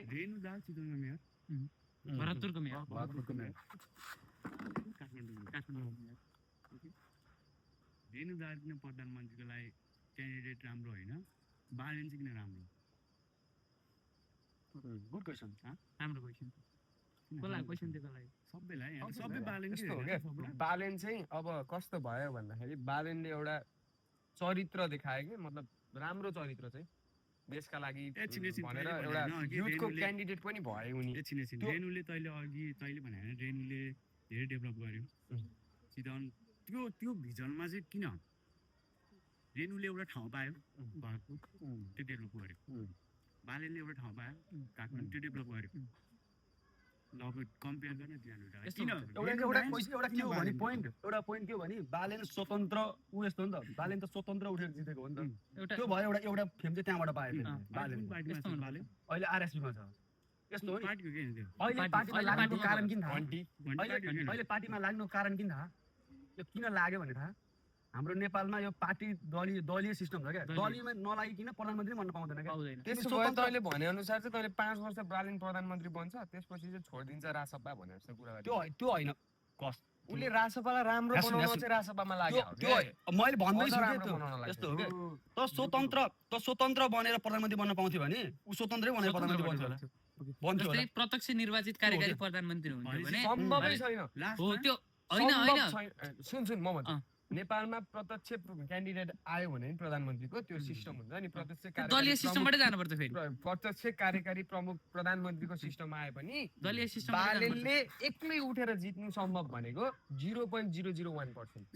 रेणु दाहाल चितवनको mayor, भरतपुरको mayor, काठमाडौँको mayor. Renu Dahal किन प्रधानमन्त्रीको लागि क्यान्डिडेट राम्रो होइन, बालेन चाहिँ किन राम्रो? Good question. राम्रो क्वेसन। कसलाई क्वेसन दिएको लागि? सबैलाई सबै बालेन यस्तो हो क्या, बालेन चाहिँ अब कस्तो भयो भन्दाखेरि बालेनले एउटा चरित्र देखायो कि, मतलब राम्रो चरित्र चाहिँ देशका लागि भनेर एउटा युथको क्यान्डिडेट पनि भयो उनी। रेणुले तैँले भने होइन, रेणुले धेरै डेभलप गर्यो चितवन। त्यो भिजनमा चाहिँ किन रेणुले एउटा ठाउँ पायो भरतपुर, त्यो डेभलप गर्यो। बालेनले एउटा ठाउँ पायो काठमाडौँ, त्यो डेभलप गर्यो। ल अब कम्पेयर गर्न एउटा के हो भने पोइन्ट के हो भने बालेन स्वतन्त्र ऊ यस्तो हो नि त, बालेन त स्वतन्त्र उठेर जितेको हो नि त। त्यो भयो एउटा फेम चाहिँ त्यहाँबाट पायो बालेन। अहिले आरएसपीमा छ यस्तो हो नि। अहिले पार्टीमा लाग्नुको कारण किन थाहा? अहिले पार्टीमा लाग्नुको कारण किन थाहा? यो किन लाग्यो भने थाहा? हाम्रो नेपालमा यो पार्टी दलीय सिस्टम छ क्या, दलीयमा नलागिकन प्रधानमन्त्री बन्न पाउँदैन क्या। त्यसो भए तैँले भने अनुसार चाहिँ तैँले 5 वर्ष बालेन प्रधानमन्त्री बन्छ, त्यसपछि चाहिँ छोडिदिन्छ रासपा भने जस्तो कुरा त्यो होइन। उसले रासपालाई राम्रो बनाउन चाहिँ रासपामा लाग्यो। त्यो मैले भन्दैछु यस्तो हो क्या, त स्वतन्त्र बनेर प्रधानमन्त्री बन्न पाउँथ्यो भने ऊ स्वतन्त्रै बनेर प्रधानमन्त्री बन्थ्यो होला। प्रत्यक्ष निर्वाचित कार्यकारी प्रधानमन्त्री हुन्थ्यो भने सम्भवै छैन। हो त्यो होइन सुन म भन्छु, नेपालमा प्रत्यक्ष क्यान्डिडेट आयो भने प्रधानमन्त्रीको त्यो सिस्टम हुन्छ नि, दलीय सिस्टमबाटै जानुपर्छ। फेरि प्रत्यक्ष कार्यकारी प्रमुख प्रधानमन्त्रीको सिस्टम आए पनि दलीय सिस्टम बालेनले एक्लै उठेर जित्नु सम्भव भनेको 0.001%।